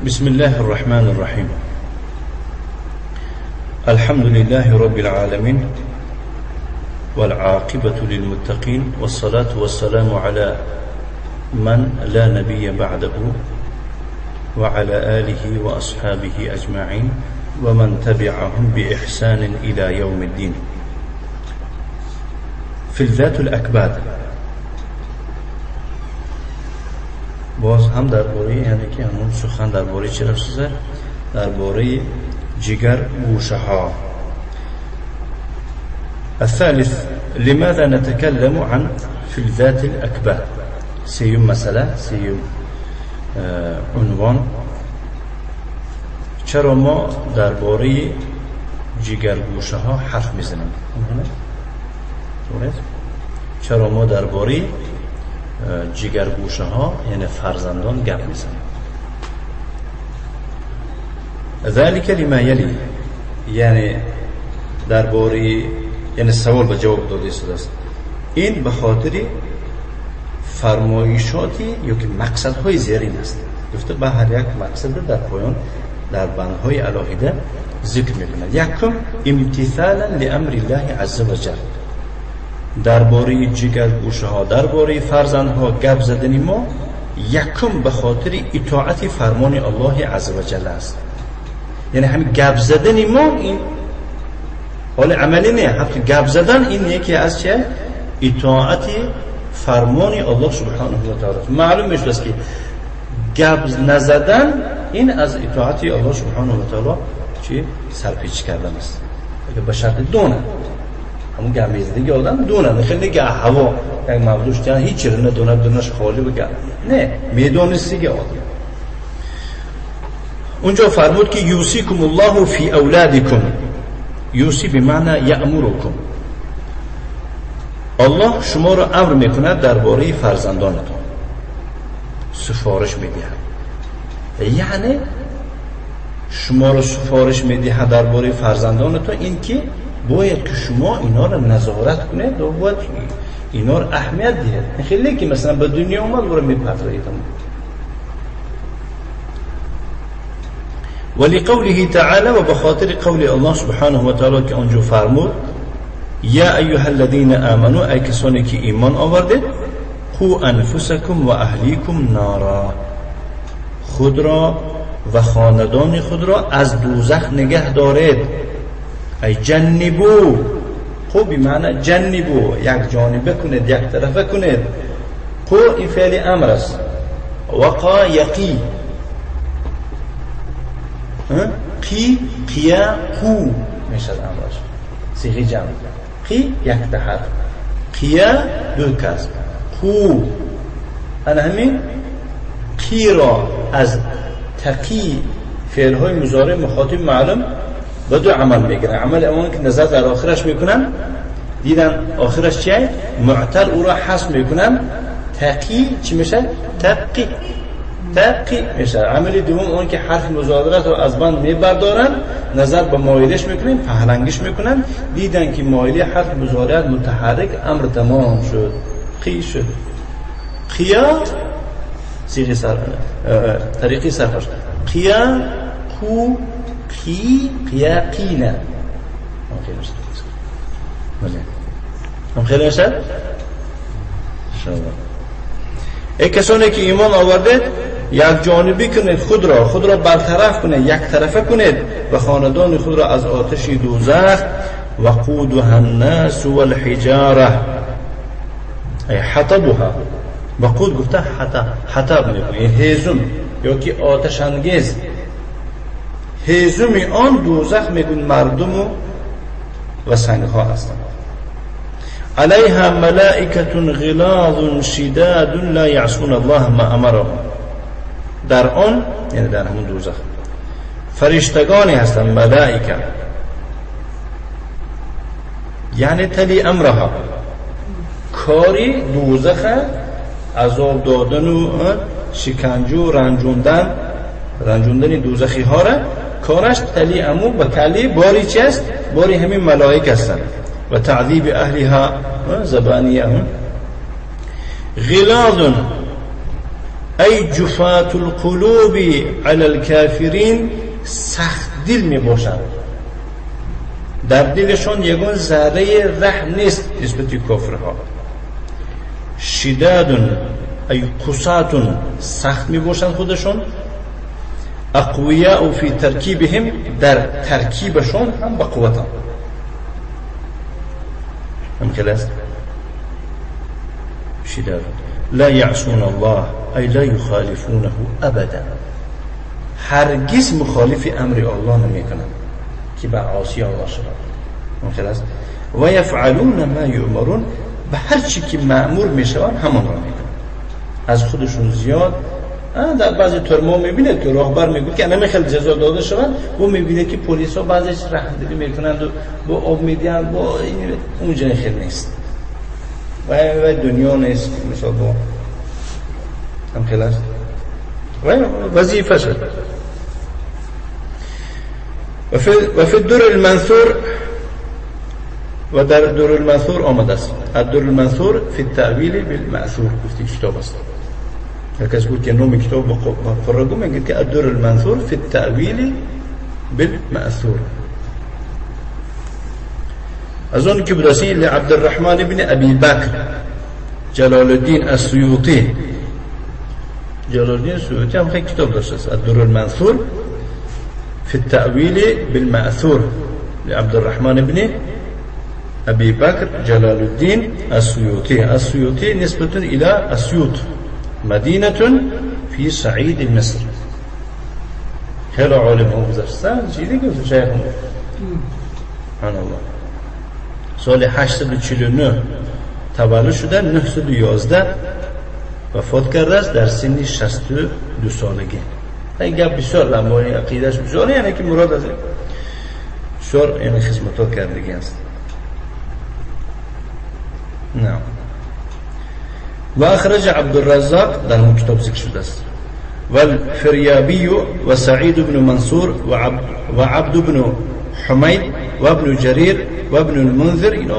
بسم الله الرحمن الرحيم. الحمد لله رب العالمين، والعاقبة للمتقين، والصلاة والسلام على من لا نبي بعده وعلى آله وأصحابه أجمعين ومن تبعهم بإحسان إلى يوم الدين. فلذات الأكباد. باز هم درباره، یعنی که همون سخن درباره چه رفت؟ درباره جگر گوشه ها. الثالث، لماذا نتكلم عن فلذات الأكباد؟ سيوم مسئله، سيوم عنوان. چرا ما درباره جگر گوشه ها حرف میزنیم؟ چرا ما درباره جگرگوشه ها یعنی فرزندان گپ میزنیم؟ ذلك لما یلی، یعنی درباره، یعنی سوال به جواب داده شده است. این به خاطر فرمایشاتی یا که مقصدهای زیرین است. گفته به هر یک مقصد در پایان در بندهای علاهیده ذکر میکند. یکم، امتثالا لامر الله عز وجل. درباره جگرگوشه ها، درباره فرزندها گپ زدن ما یکم به خاطر اطاعت فرمان الله عز وجل است. یعنی همین گپ زدن ما این حال عملی نه، حتی گپ زدن این یکی از چه؟ اطاعت فرمان الله سبحانه و تعالی. معلوم میشه که گپ نزدن این از اطاعت الله سبحانه و تعالی چی؟ سرپیچ کردن است. اگه به شرط دونه همون گپ میزدگی آدم دونه، خیلی که هوا یک موضوعش دیگه هیچ چیز نه دونه، دونش خالی بگه نه، میدونستی آدم. اونجا فرمود که یوصیکم الله فی اولادکم. یوصی به معنی یأمرکم. الله شما را امر میکند درباره فرزندانتان، سفارش میدهد. یعنی شما را سفارش میدهد درباره فرزندانتان، این که باید که شما اینا را نظارت کنید و باید اینا را اهمیت دهید. خیلی که مثلا به دنیا اومد برو میپرتایید. ولقوله تعالی، و بخاطر قول الله سبحانه و تعالی که آنجا فرمود یا ایها الذین آمنوا، ای کسانی که ایمان آوردید، قو انفسکم و اهلیکم نارا، خود را و خاندان خود را از دوزخ نگه دارید. ای جنبو، قو بمعنی جنبو، یک جانبه کنید، یک طرفه کنید. قو این فعل امر است. وقا یقی، قی قیا قو میشد امرش، صیغه جمع. قی یک تا حرف، قیا دو کس، قو. انا همین قی را از تقی فعل های مضارع مخاطب معلوم به دو عمل میگیرن. عمل اول که نظر در آخرش میکنن، دیدن آخرش چیه؟ معتل، او را حذف میکنن. تقی چی میشه؟ تقی، تقی میشه. عمل دوم اون که حرف مضارعت رو از بند میبردارن، نظر به مایلش میکنن، پهلنگش میکنن، دیدن که مایلی حرف مضارعت متحرک، امر تمام شد، قی شد. قیا صیغه سر طریقی صرفش، قیا قو قی قیا قینا. هم خیلی میشه؟ ای کسانی که ایمان آوردید، یک جانبی کنید خود را، خود را برطرف کنید، یک طرفه کنید و خاندان خود را از آتش دوزخ. وقودها الناس والحجاره، ای حطبها. وقود گفته حطب میکنه، هیزم یا که آتش انگیز. هیزم آن دوزخ میگن مردم و سنگ ها هستند. علیها ملائکه غلاظ شداد لا یعصون الله ما امرهم. در آن، یعنی در همون دوزخ، فرشتگانی هستند، ملائکه، یعنی تلی امرها، کاری دوزخ عذاب دادن و شکنجه و رنجوندن دوزخی ها را کارش تلی امو و کلی باری چی است؟ باری همین ملائک هستند. و تعذیب اهلها زبانیهم. غلاظ ای جفات القلوب علی الكافرین، سخت دل می باشند، در دلشان یگان ذره رحم نیست نسبت به کافرها. شداد ای قسات، سخت می باشند خودشان. اقویاء فی ترکیبهم، در ترکیبشان هم با قوتان هم خلاص. شداد لا يعصون الله ای لا يخالفونه ابدا، هرگز مخالف امر الله نمیکنند که به عاصی الله شدند. هم خلاص. و یفعلون ما یؤمرون، به هر چی که مأمور میشوند همان را میکنند، از خودشون زیاد. در بعضی ترما میبینید که راهبر میگه که انا خیلی جزا داده شوند، و میبینه که پلیسا بعضیش رحمدلی میکنند و با آب میدین، با اونجا خیلی نیست و دنیا نیست مثلا با هم خلاص و وظیفه شد. و فی الدر المنثور، و در در المنثور آمده است. الدر المنثور فی التأویل بالمأثور، گفتی کتاب است. کس گفت که نام کتاب قرآن میگه که الدر المنثور فی التأویل بالمأثور. از اون که بدرسی لعبدالرحمن ابن ابی بکر جلال الدین السیوطی، جلال الدین السیوطی هم خیلی کتاب داشته است، الدر المنثور فی التأویل بالمأثور لعبدالرحمن ابن ابی بکر جلال الدین السیوطی. السیوطی نسبة الى اسیوط، مدینة فی صعید مصر. خیلی عالم ها گذشتن چیزی که شیخ سبحان الله. سال 849 تولد شده، 911 وفات کرده است در سن 62 سالگی. این گپ بسیار لمبانی عقیدهش بسیار، یعنی که مراد از بسیار یعنی خدمتات کردگی است. نه. و اخرج عبدالرزاق در اون کتاب ذکر شده است، والفریابی و سعید بن منصور و عبد بن حمید و ابن جریر و ابن المنذر، اینا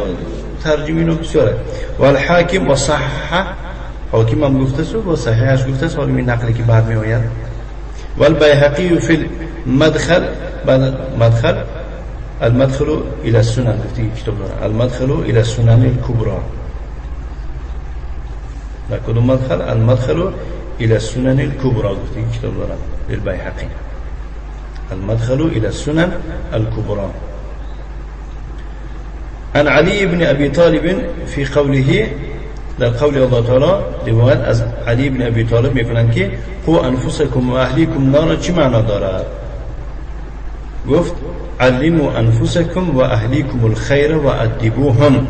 ترجمه اینو بسیاره. والحاکم و صححه، حاکم هم گفته است و صحیحش گفته است، حالا این نقلی که بعد می آید. والبیهقی فی المدخل، بعد مدخل المدخل الى السنن، گفته کتاب داره المدخل الى السنن الكبرى. در کدوم مدخل؟ المدخل الى السنن الكبرى گفته کتاب داره للبیهقی، المدخل الى السنن الكبرى. عن علی بن ابی طالب فی قوله، در قول الله تعالی روایت از علی بن ابی طالب میکنند که قو انفسکم و اهلیکم نارا چی معنا دارد؟ گفت علموا انفسکم و اهلیکم الخیر و ادبوهم،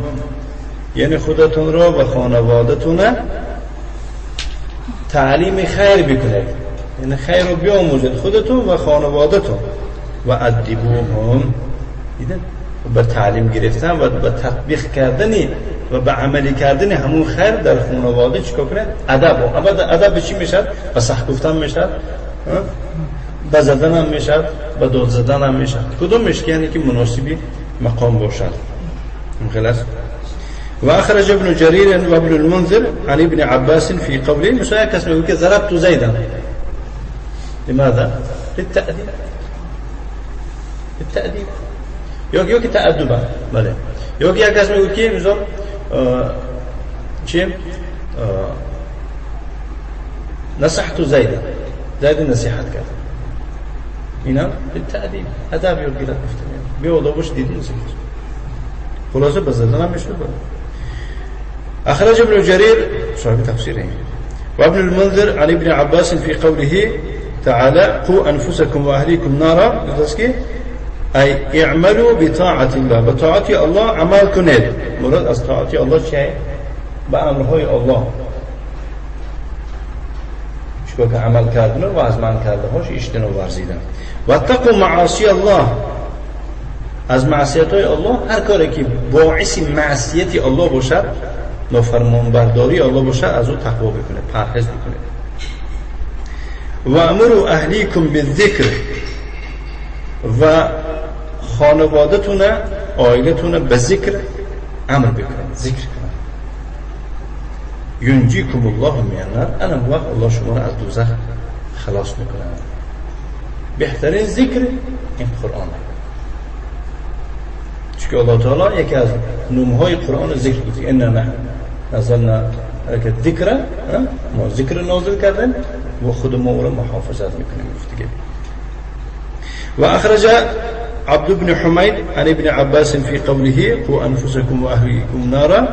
یعنی خودتون را و خانوادتون تعلیم خیر بکنید، یعنی خیر رو بیاموزید خودتون و خانوادتون، و ادبوهم، دیدن به تعلیم گرفتن و به تطبیق کردن و به عملی کردن همون خیر در خانواده چیکار کنید؟ ادب. ادب به چی میشد؟ به سخت گفتن میشد، به زدن هم میشد، به داد زدن هم میشد، کدوم میشه یعنی که مناسبی مقام باشد. خلاص. و اخرج ابن جرير و ابن المنذر عن ابن عباس في قوله، مثلا کس میگه که ضربت زیدا، لماذا؟ للتأديب، للتأديب، یا که تأدبا، بله. یا که یک کس میگه که مثلا چی؟ نصحت زیدا، زید نصیحت کرد، اینا للتأدیب، ادب یاد گرفت، بی ادبش دیدین. خلاصه به زدن هم میشه. أخرج ابن جرير صاحب تفسيره وابن المنذر عن ابن عباس في قوله تعالى قوا أنفسكم وأهليكم نارا، أي اعملوا بطاعة الله، بطاعة الله عمل کنید. مراد از طاعت الله چیه؟ به امرهای الله چیکار که عمل کردن و از من کرده هاش اجتناب ورزیدن. و اتقوا معاصی الله، از معصیت های الله هر کاری که باعث معصیت الله باشد، نافرمانبرداری الله باشد، از او تقوا بکنه، پرهیز بکنه. و امروا اهلیکم بالذکر، و خانوادتون، عائلتون به ذکر امر بکنید، ذکر کنید. ینجیکم الله من النار، انا وقت الله شما را از دوزخ خلاص میکنه. بهترین ذکر این قرآن، چون الله تعالی یکی از نومهای قرآن ذکر گفت، انا نحن نزلنا ذکر، ما ذکر نازل کردیم و خود ما او را محافظت میکنیم. گفت دیگه. و اخرج عبد بن حمید عن ابن عباس في قوله قوا انفسكم واهليكم نارا،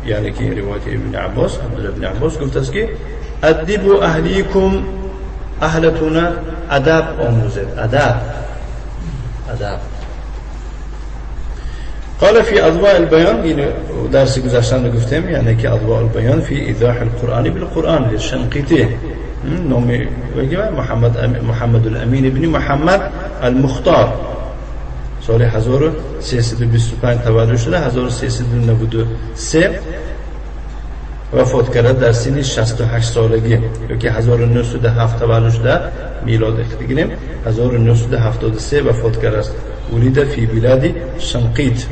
یعنی که روایت ابن عباس، عبد ابن عباس گفت است که ادبوا اهلیکم، اهلتون ادب آموزید، ادب ادب. قال في اضواء البيان، این درس گذشته گفتیم، یعنی که اضواء البيان في ایضاح القرآن بالقرآن للشنقیطی، نام محمد الامین ابن محمد المختار، سال 1325 تولد شده، 1393 وفات کرده در سن 68 سالگی، یا که 1907 تولد شده میلاد بگیریم، 1973 وفات کرده است. ولد فی بلاد شنقیط.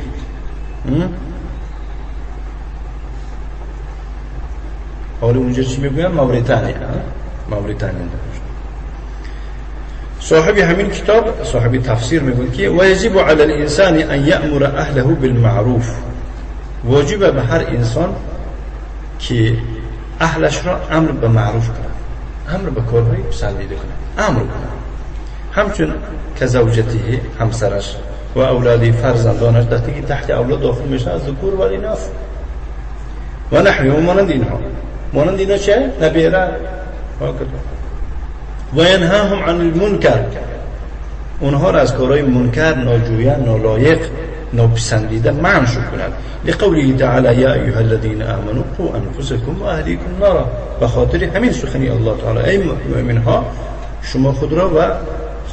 حالا اونجا چی میگویم؟ موریتانیا، موریتانیا. صاحب همین کتاب، صاحب تفسیر میگوید که ویجب علی الانسان ان یأمر اهله بالمعروف، واجب به هر انسان که اهلش را امر به معروف کند، امر به کارهای پسندیده کند، امر کند، همچون که زوجته همسرش و اولادی فرزندانش، در تحت اولاد داخل میشه از ذکور و اناث و نحوی و مانند اینها، مانند اینها چه؟ نبیره و ینهاهم عن المنکر، اونها را از کارهای منکر، ناجویه، نالایق، ناپسندیده منع کند. لقوله تعالی یا ایها الذین آمنوا قوا انفسکم و اهلیکم نارا، به خاطر همین سخنی الله تعالی ای مؤمن ها شما خود را و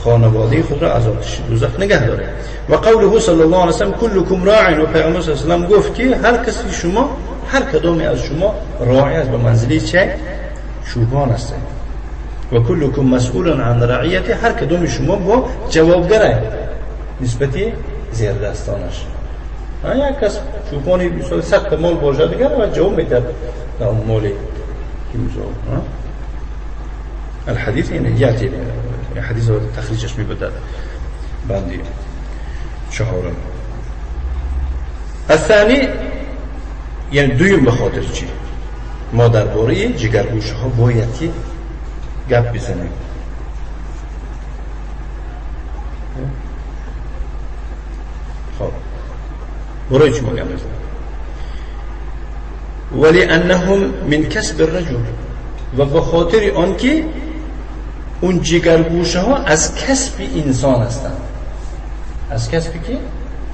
خانواده خود را از آتش دوزخ نگه دارید. و قوله صلی الله علیه و سلم کلکم راع، و پیامبر صلی الله علیه و سلم گفت که هر کسی شما، هر کدامی از شما راعی است، به منزله چه؟ چوپان است. و کلکم مسئول عن رعیته، هر کدوم شما با جوابگره نسبت زیر دستانش. یک کس چوپانی مثلا 100 مال باشه دیگر و جواب میده در اون مالی که مثلا الحدیث، یعنی یاتی حدیث تخریجش میبدد بندی چهارم. الثانی، یعنی دویم، به خاطر چی ما درباره جگرگوشه ها باید که گپ بزنیم؟ خب برای چی ما گپ بزنیم؟ ولانهم من کسب الرجل، و به خاطر آنکه اون جگرگوشه ها از کسب انسان هستند، از کسبی که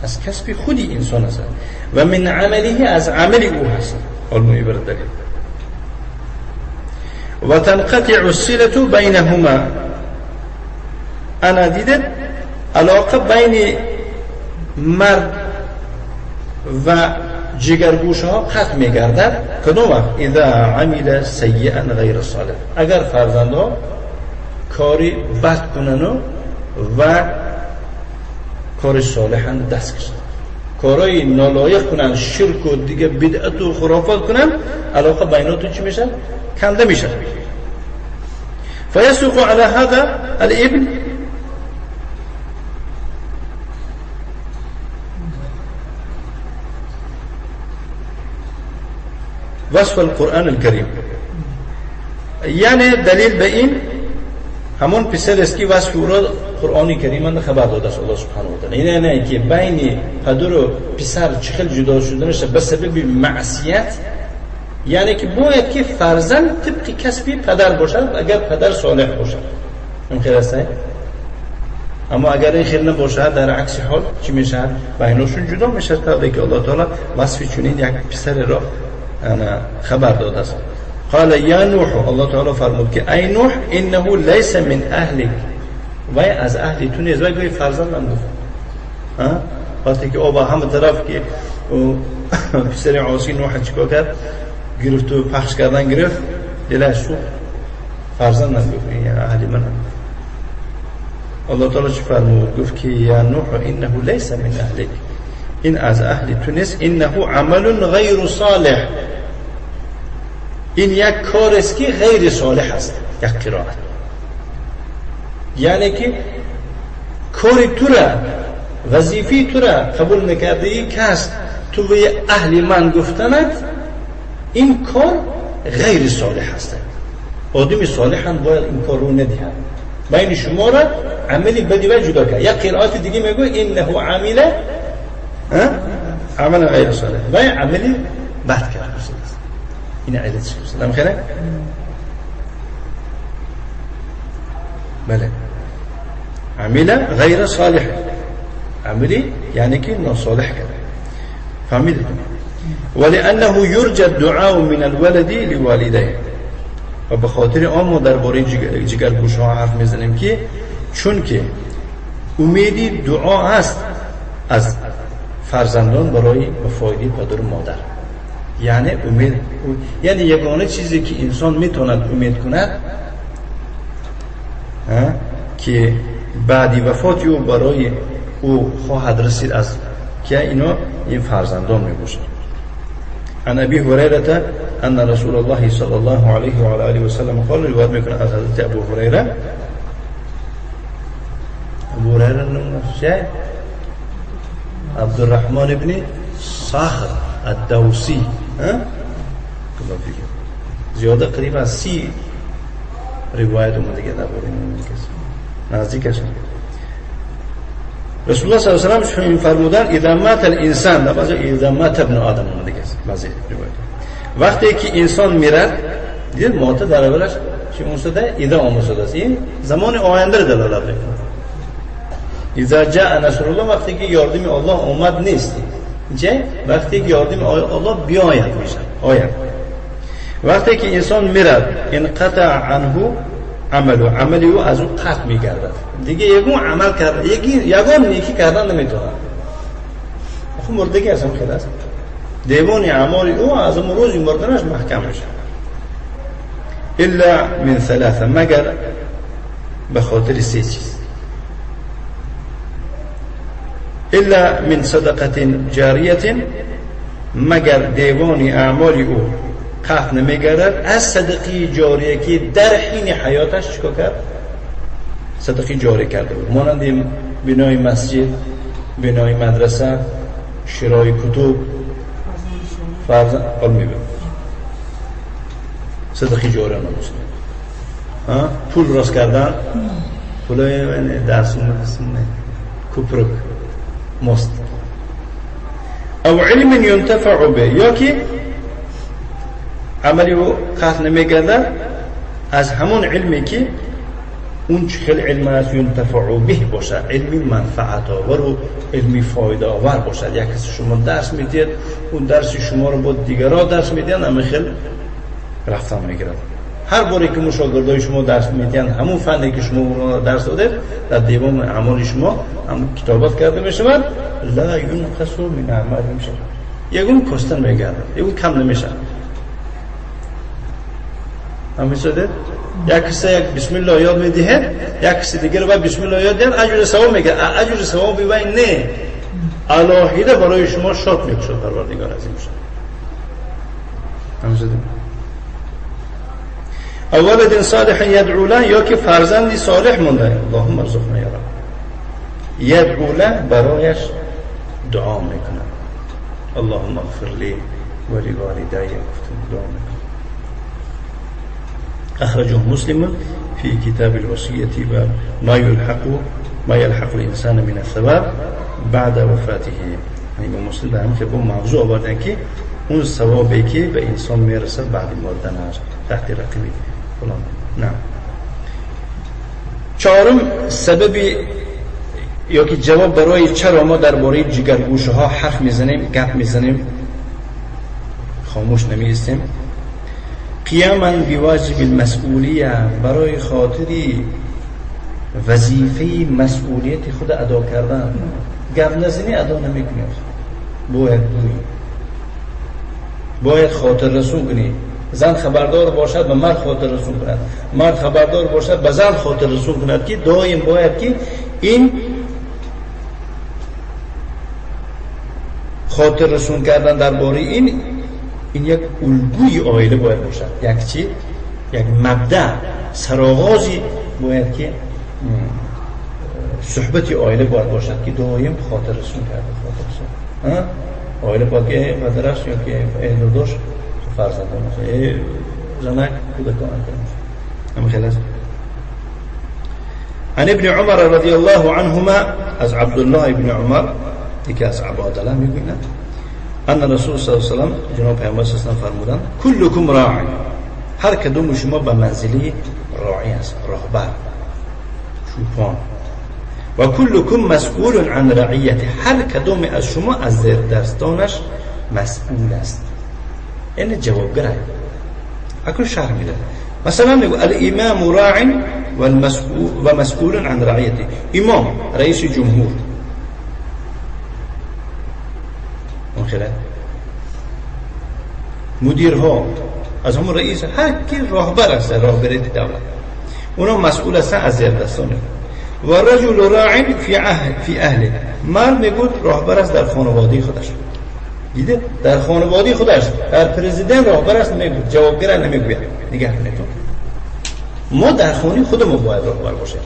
از کسب خودی انسان هستند، و من عمله، از عمل او هستند. حال ما دلیل. و تنقطع الصلة بینهما، انا دیدم علاقه بین مرد و جگرگوشه ها قطع میگردد. کدوم وقت؟ اذا عمل سیئا غیر صالح، اگر فرزندها کاری بد کنن و کار صالح هم دست کشن، کارهای نالایق کنن، شرک و دیگه بدعت و خرافات کنن، علاقه بیناتون چی میشه؟ کنده میشه. فیسوق علی هذا الابن وصف القرآن الكریم، یعنی دلیل به این همون پسر است که وصف او را قرآن کریم خبر داده است الله سبحانه و تعالی. اینه نه که بین پدر و پسر چخل جدا شدنش به سبب معصیت، یعنی که باید که فرزند طبق کسبی پدر باشد اگر پدر صالح باشد، این خیر است. اما اگر این خیر نباشد در عکس حال چی میشه؟ بینشون جدا میشه، تا که الله تعالی وصف چنین یک پسر را خبر داده است. قال یا نوح، الله تعالی فرمود که ای نوح انه لیس من اهلک، وای از اهل تو نیست، وای گوی فرزندم گفت. وقتی که او همه طرف که پسر عاصی نوح چیکار کرد؟ گرفت و پخش کردن گرفت، دلش سوخت، فرزندم گفت این اهل من. الله تعالی چی فرمود؟ گفت که یا نوح انه لیس من اهلک، این از اهل تو نیست، انه عمل غیر صالح، این یک کار است که غیر صالح است. یک قرائت یعنی که کار تو را، وظیفه تو را قبول نکرده ای کس تو به اهل من گفتند، این کار غیر صالح است. آدم صالح هم باید این کار رو ندهد. بین شما را عملی بدی و جدا کرد. یک قرائت دیگه میگه انه عمل عمل غیر صالح و عملی بد کرد. این علتش است. نمیخوره؟ بله، عمل غیر صالح، عملی یعنی که ناصالح کرد. فهمیدید؟ ولانه یرجى الدعاء من الولد لوالديه. و به خاطر آن ما درباره جگرگوشه ها حرف میزنیم که چون که امیدی دعا هست از فرزندان برای فایده پدر و مادر. یعنی امید، یعنی یگانه چیزی که انسان میتواند امید کند که بعدی وفات او برای او خواهد رسید از که اینا این فرزندان میباشند. عن ابي هريره ان رسول الله صلى الله عليه وعلى اله وسلم قال، روایت میکنه از حضرت ابو هریره. ابو هریره نامش عبدالرحمن ابن صخر الدوسی، زیاده قریب از 30 روایت اومده که درباره این کس نزدیک است. رسول الله صلی الله علیه و سلم فرمودن اذا مات الانسان، در بعضی اذا مات ابن آدم اومده که بعضی روایت وقتی که انسان میرد، دید مات در اولش چی اون شده اذا آمده شده است، این زمان آینده رو دلالت میکنه. اذا جاء نصر الله، وقتی که یاردیم الله آمد نیست، اینجا وقتی که یاردیم الله بیاید میشه آید. وقتی که انسان میرد انقطع عنه عملو، عملی او از او قطع میگردد، دیگه یگون عمل کرد، یگون نیکی کردن نمیتونه. خب مردگی اصلا خیلی است، دیوان اعمال او از اون روزی مردنش محکم میشه. الا من ثلاثه، مگر به خاطر سه چیز. الا من صدقه جاریه، مگر دیوان اعمال او قطع نمیگردد از صدقه جاریه که در حین حیاتش چیکار کرد؟ صدقه جاری کرده بود، مانند بنای مسجد، بنای مدرسه، شرای کتب، فرض قول میبینم صدقه جاری نموست. پول راست کردن، پولای درس کوپرک مست، او علم ینتفع به، یا که عملی او قطع نمیگردد از همون علمی که اون چه خیلی علم است ینتفع به باشد، علمی منفعت آور و علمی فایده آور باشد. یک کسی شما درس میدید، اون درس شما رو با دیگران درس میدین، همه خیلی رفتن میگیرد. هر باری که مشاگردای شما درس میدین، همون فنی که شما اونها درس دادید در دیوان اعمال شما هم کتابت کرده میشود. لا ینقص من اعمالهم شیء، یگون کاستن میگردد، یگون کم نمیشه. همین شده یک کسی یک بسم الله یاد میدهد، یک کسی دیگر رو بسم الله یاد دهد، اجر ثواب میگه، اجر ثواب وی نه، علاهیده برای شما شاد میکشد پروردگار عظیم شد. همین شده اولد صالح یدعو له، یا که فرزندی صالح مونده، اللهم ارزقنا یا رب، یدعو له برایش دعا میکنه، اللهم اغفر لی و لوالدی، دعا میکنه. أخرجه مسلم في كتاب الوصية ما يلحق الإنسان من الثواب بعد وفاته. یعنی مسلم به همین که با موضوع آوردن که اون ثوابی که به انسان میرسه بعد مردنش تحت رقیبی فلان. نه. چهارم سبب یا که جواب برای چرا ما درباره جگرگوشه ها حرف میزنیم، گپ میزنیم، خاموش نمیستیم، قیاما بواجب المسئولیه، برای خاطری وظیفه مسئولیت خود ادا کردن. گپ نزنی ادا نمیکنی، باید بگویی، باید خاطر رسون کنی. زن خبردار باشد به مرد خاطر رسون کند، مرد خبردار باشد به زن خاطر رسون کند که دائم باید که این خاطر رسون کردن درباره این یک الگوی آیله باید باشد، یک چی؟ یک مبدع سرآغازی باید که صحبت آیله باید باشد که دایم خاطرشون کرده، خاطرشون آیله باید که پدرش یا که داداش فرزندان زنک کودکان همین خیلی است. عن ابن عمر رضی الله عنهما، از عبدالله ابن عمر یکی از عبادله میگویند ان رسول صلی الله علیه و سلم، جناب پیامبر صلی الله علیه و سلم فرمودند کلکم راع، هر کدوم شما به منزله راعی است، راهبر، چوپان، و کلکم مسئول عن رعیته، هر کدوم از شما از زیر دستانش مسئول است، یعنی جوابگر. اکنون شرح میده، مثلا میگه الامام راع و مسئول عن رعیته، امام رئیس جمهور، اون مدیرها از همون رئیس، هر کی راهبر است، راهبری دولت، اونا مسئول هستن از زیر دستان. و رجل راع فی اهله، مرد میگوید راهبر است در خانواده خودش، دیده در خانواده خودش، در پرزیدنت راهبر است نمیگوید، جوابگر نمیگوید. نگاه کنید ما در خانه خودمون باید راهبر باشیم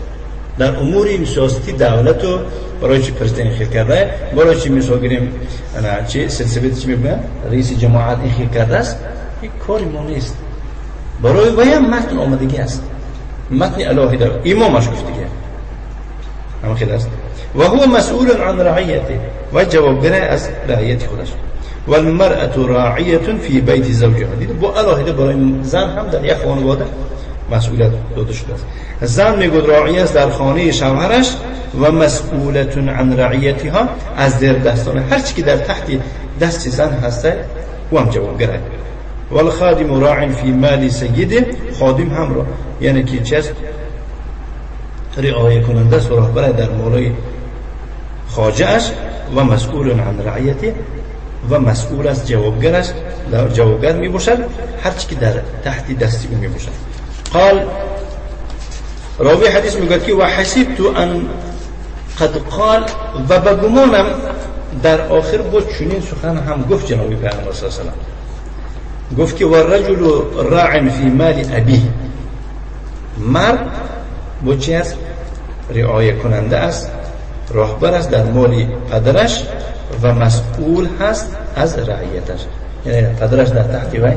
در امور سیاستی دولت. و برای چی پرزیدنت خیر کرده، برای چی مثال گیریم انا چی سلسله چی میگن رئیس جماعت این خیر کرده است، این کاری ما نیست. برای وی هم متن آمدگی است، متن الهی در امامش گفتگی هم خیلی است. و هو مسئول عن رعیته، و جوابگر از رعیت خودش. و المرأة راعیه فی بیت زوجها، دیده با الهی برای زن هم در یک خانواده مسئولیت داده شده است. زن میگوید راعی است در خانه شوهرش و مسئولت عن رعیتها، از زیر دستان هر چی که در تحت دست زن هسته او هم جوابگره. والخادم راع فی مال سیده، خادم هم را یعنی که چه است؟ رعایه کننده است و راهبر در مالای خواجه اش. و مسئول عن رعیته، و مسئول است، جوابگر است، جوابگر می باشد هر چی که در تحت دست او می باشد. قال راوی حدیث میگوید که و حسبت ان قد قال، و به گمانم در آخر بود چنین سخن هم گفت جناب پیامبر صلی الله علیه و سلم، گفت که و الرجل راع فی مال ابیه، مرد با چی است؟ رعایه کننده است، راهبر است در مال پدرش و مسئول هست از رعیتش، یعنی پدرش در تحت وی،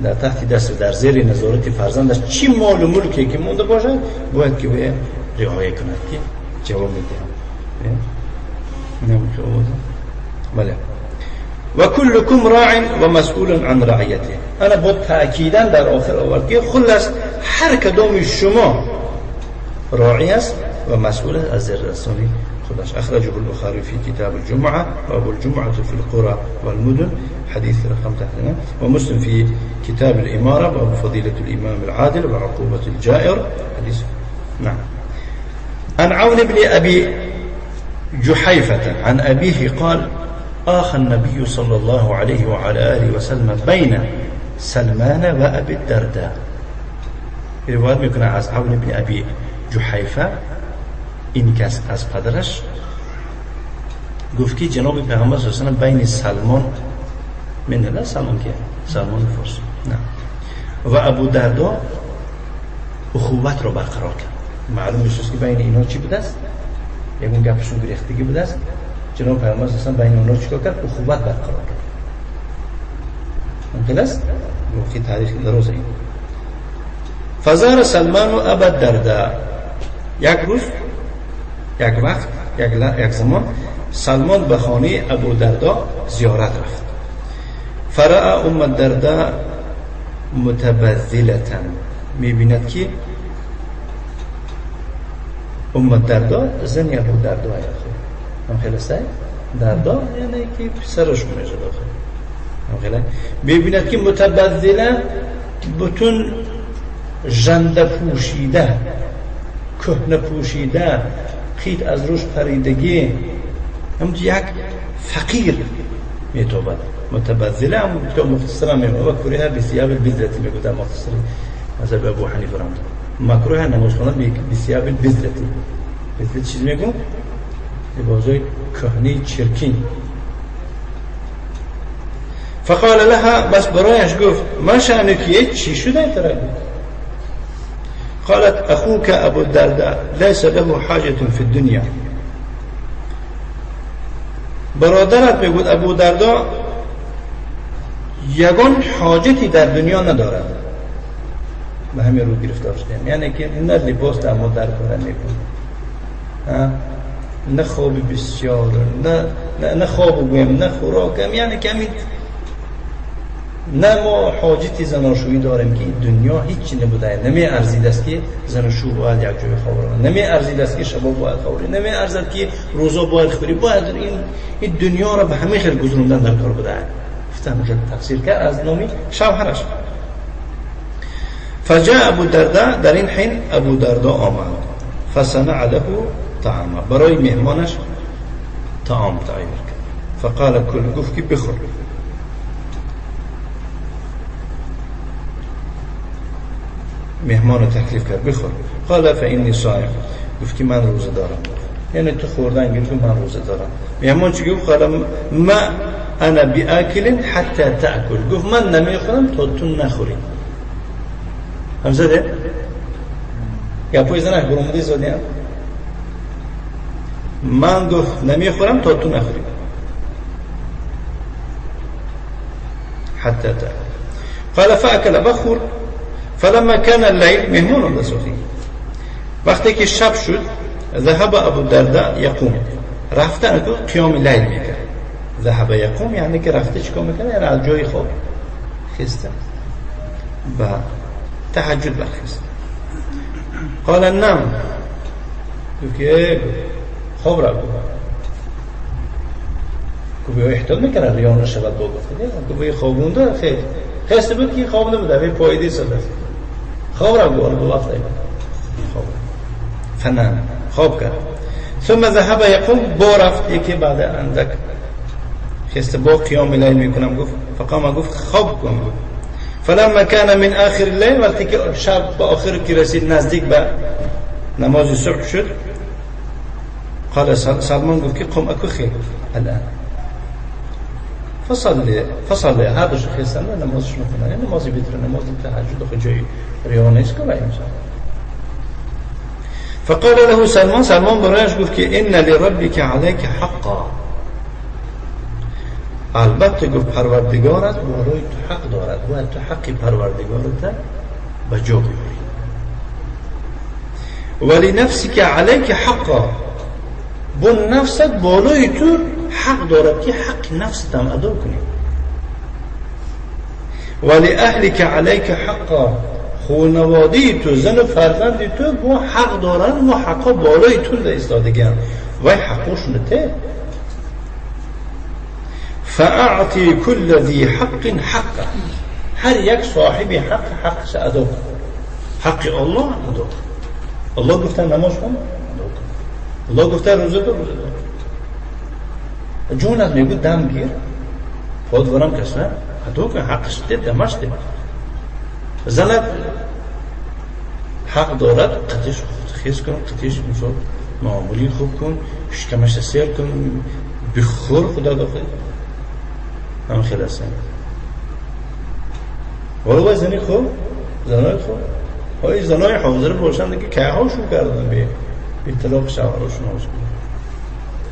در تحت دست، در زیر نظارت فرزندش چی مال و ملکی که مونده باشد باید که وی رعایه کند که جواب میده. بله. و کلکم راع و مسئول عن رعیته، انا با تأکیدا در آخر آورد که خلاص هر کدام شما راعی است و مسئول از زیر دستانی خودش. اخرجه البخاری في كتاب الجمعة باب الجمعة في القرى والمدن حديث رقم تحتنا، ومسلم في كتاب الإمارة باب فضيلة الإمام العادل وعقوبة الجائر حديث. نعم. عن عون بن أبي جحيفة عن أبيه قال آخى النبي صلى الله عليه وعلى آله وسلم بين سلمان وأبي الدرداء. روایت میکنه از عون بن أبي جحیفه، این کس از پدرش گفت که جناب پیغمبر صلی الله علیه و سلم بین سلمان، من نه سلمان که سلمان فارسی نه، و ابو دردا اخوت را برقرار کرد. معلوم میشه که بین اینا چی بوده است؟ یکون گپشون گریختگی بوده است. جناب پیغمبر صلی الله علیه و سلم بین اونا چیکار کرد؟ اخوت برقرار کرد. ممکن است؟ گفت تاریخ دروازه این. فزار سلمان و ابا دردا، یک روز، یک وقت، یک زمان سلمان به خانه ابو دردا زیارت رفت. فرأى ام الدرداء متبذلة، میبیند که ام الدرداء زن ابو دردا هم خیلی است، دردا یعنی که پسرش میشه داخل، هم خیلی میبیند که متبذله بتون ژنده پوشیده، کهنه پوشیده، قید از روش پریدگی، هم یک فقیر میتوبد. متبذله هم کتاب مختصره میگه و کریه بثياب البذله میگه در مختصره مذهب ابو حنیفه رحمه الله، مکروه نماز خواندن بثياب البذله. بذله چیز میگم؟ لباسای کهنه چرکین. فقال لها، بس برایش گفت ما شأنك، چی شده ترا؟ قالت اخوك ابو الدرداء ليس له حاجة في الدنيا. برادرت میگوید ابو دردا یگان حاجتی در دنیا ندارد. به همین رو گرفتار شدیم، یعنی که نه لباس در ما در کاره میگوید، نه خواب بسیار، نه خواب گویم، نه خوراکم، یعنی که همین نه ما حاجتی زناشویی داریم که این دنیا هیچی نبوده، نمی ارزید است که زناشو باید یک جای خواب رو، نمی ارزید است که شباب باید خوری، نمی ارزد که روزا باید خوری، باید این دنیا را به همه خیر گذروندن در کار بوده. گفتم خیلی تفسیر کرد از نامی شوهرش. فجاء ابو دردا، در این حین ابو دردا آمد، فصنع له طعاما، برای مهمانش طعام تهیه کرد. فقال کل، گفت که بخور. مهمان تکلیف کرد بخور. قال فانی صائم، گفت که من روزه دارم، یعنی تو خوردن گرفت من روزه دارم. مهمان چی گفت؟ قال ما انا باکل حتی تاکل، گفت من نمیخورم تا تو نخوری. همزده گپوی زنک برآمده زدیم، من گفت نمیخورم تا تو نخوری. حتی تاکل. قال فاکل، بخور. فلما كان الليل، مهمون آمده سخی، وقتی که شب شد، ذهب ابو الدرداء یقوم، رفتن که قیام لیل میکرد. ذهب یقوم یعنی که رفته چیکار میکنه؟ یعنی از جای خواب خسته و تهجد برخیست. قال نم، گفت که خواب را گفت، گفت احتیاط میکنه ریان نشود با گفته، گفت خوابونده خیر خسته بود که خواب نبوده، به پایده ساده خواب را گفت به وقت خواب فنام خواب کرد. ثم ذهب یقوم، با رفت یکی بعد اندک خسته با قیام لیل میکنم گفت. فقام، گفت خواب کن. فلما كان من آخر الليل، وقتی که شب به آخر که رسید، نزدیک به نماز صبح شد، قال سلمان گفت که قم اکو خیر الان فصلی، فصلی هر دوش خستن نمازشون خوندن، نماز وتر، نماز تهجد، خو جای ریا نیست که انسان. فقال له سلمان، سلمان برایش گفت که ان لربک علیک حقا، البته گفت پروردگارت بالای تو حق دارد، باید تو حق پروردگارت به جا بیاری. ولی نفسک علیک حقا، بو نفست بالای تو حق دارد که حق نفست هم ادا کنی. ولی اهلک علیک حقا، خانواده تو، زن و فرزند تو با حق دارن و حقا بالای تو ایستادگن وای حقوشون ته. فاعطی كل ذی حق حقه، هر یک صاحب حق حقش ادا کن، حق الله ادا کن. الله گفته نماز کن ادا کن، الله گفته روزه دار روزه دار. جونت میگو دم گیر پادوارم کس نه ادا کن، حقش ده، دمش ده. زنت حق دارد قطعش خیز کن، قطعش مثلا معاملی خوب کن، شکمش سیر کن، بخور خدا داخل هم خیلی هستن. ولی زنی خوب، زنای خوب، های زنای حاضر باشن دیگه که هاشون کردن به اطلاق شوهراشون هاش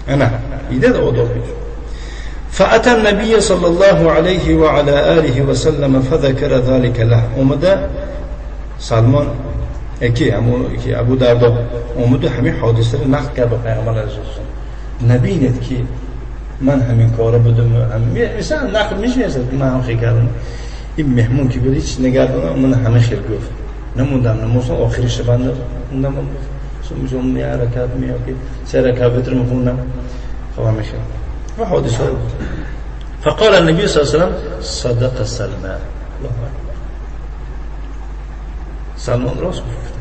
کردن. نه ایده ده آداب میشه. فأتى النبي صلى الله عليه وعلى آله وسلم فذكر ذلك له. اومده سلمان یکی ابو دردا اومده همین حادثه رو نقل کرد به پیامبر علیه السلام. نبینید که من همین کارو بودم، مثلا نقل میشه من هم خیلی کردم. این مهمون که بود هیچ نگردانم، من همه خیر گفت نموندم نماز آخری شبنده موندم، میشم می حرکت می که سه رکعت وتر میخوندم، خب همه خیر و حادثه بود. فقال النبي صلى الله عليه وسلم صدق سلمان. الله اکبر، سلمان راست گفت.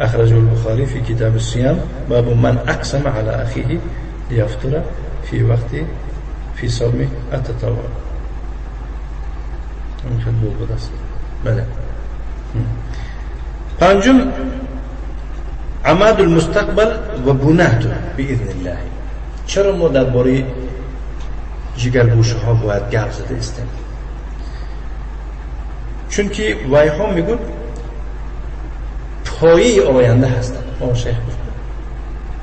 أخرجه البخاري في كتاب الصيام باب من أقسم على أخيه ليفطر في وقت في صوم التطوع. بله. پنجم عماد المستقبل و بناته باذن الله. چرا ما درباره ҷигаргӯшаҳо бояд гап зада истем, чунки вайҳо мегӯд пояи оянда ҳастанд. Шайх гуфта,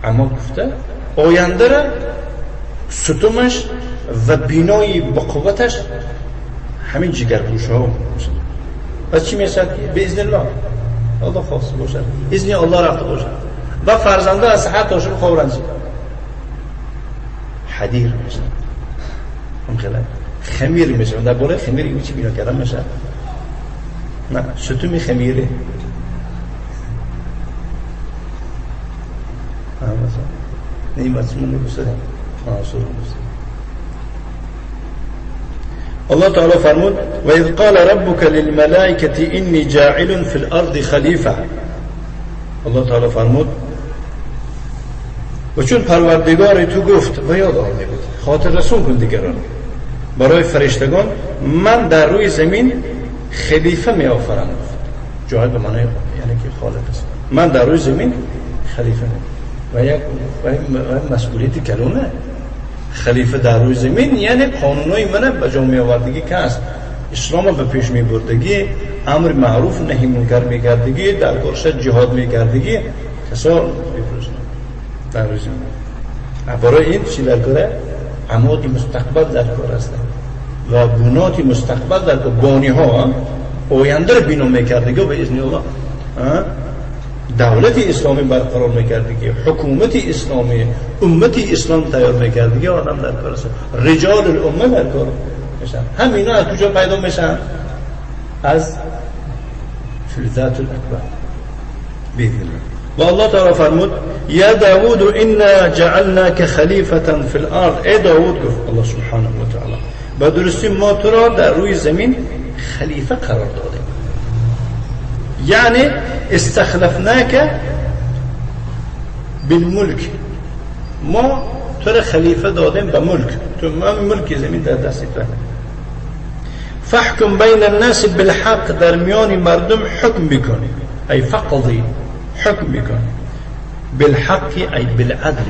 аммо гуфта ояндара сутумаш ва бинои бақувваташ ҳамин ҷигаргӯшаҳо. Пас чӣ мешавад ки беизниллоҳ Аллоҳ хост бошад, изни Аллоҳ рафта бошад ва фарзанда аз саҳат то шаб хобранд ҳадир мешавад, хамир мешавад. Дар бораи хамир чӣ бино кардан мешавад? На, сутуми хамире. الله تعالى فرمود وإذ قال ربك للملائكة إني جاعل في الأرض خليفة. الله تعالى فرمود و چون پروردگار تو گفت و یاد آور میگفت خاطر رسون کن دیگران برای فرشتگان من در روی زمین خلیفه می آفرم. جاعل به معنای یعنی که خالق است. من در روی زمین خلیفه می و یک مسئولیت کلونه. خلیفه در روی زمین یعنی قانونای من به جا می آوردگی که است، اسلام به پیش می بردگی، امر معروف نهی منکر می کردگی، در کارش جهاد می کردگی، کسا در روی زمین. برای این چی در کاره؟ عماد مستقبل در کار است و بنات مستقبل در کار، بانی ها آینده رو بنا میکردگی و به اذن الله دولت اسلامی برقرار میکردگی، حکومت اسلامی، امت اسلام تیار میکردگی، آدم در کار است، رجال الامه در کار میشن. همینا از کجا پیدا میشن؟ از فلذات الاکبر باذن الله. و الله تعالی فرمود یا داود انا جعلناک خلیفة فی الارض. ای داود، گفت الله سبحانه و تعالی به درستی ما تو را در روی زمین خلیفه قرار دادیم، یعنی استخلفناک بالملک، ما تو را خلیفه دادیم به ملک، تو ملک زمین در دست تو. فحکم بین الناس بالحق، در میان مردم حکم بکنی، ای فقضی حکم بکنی، بالحق ای بالعدل،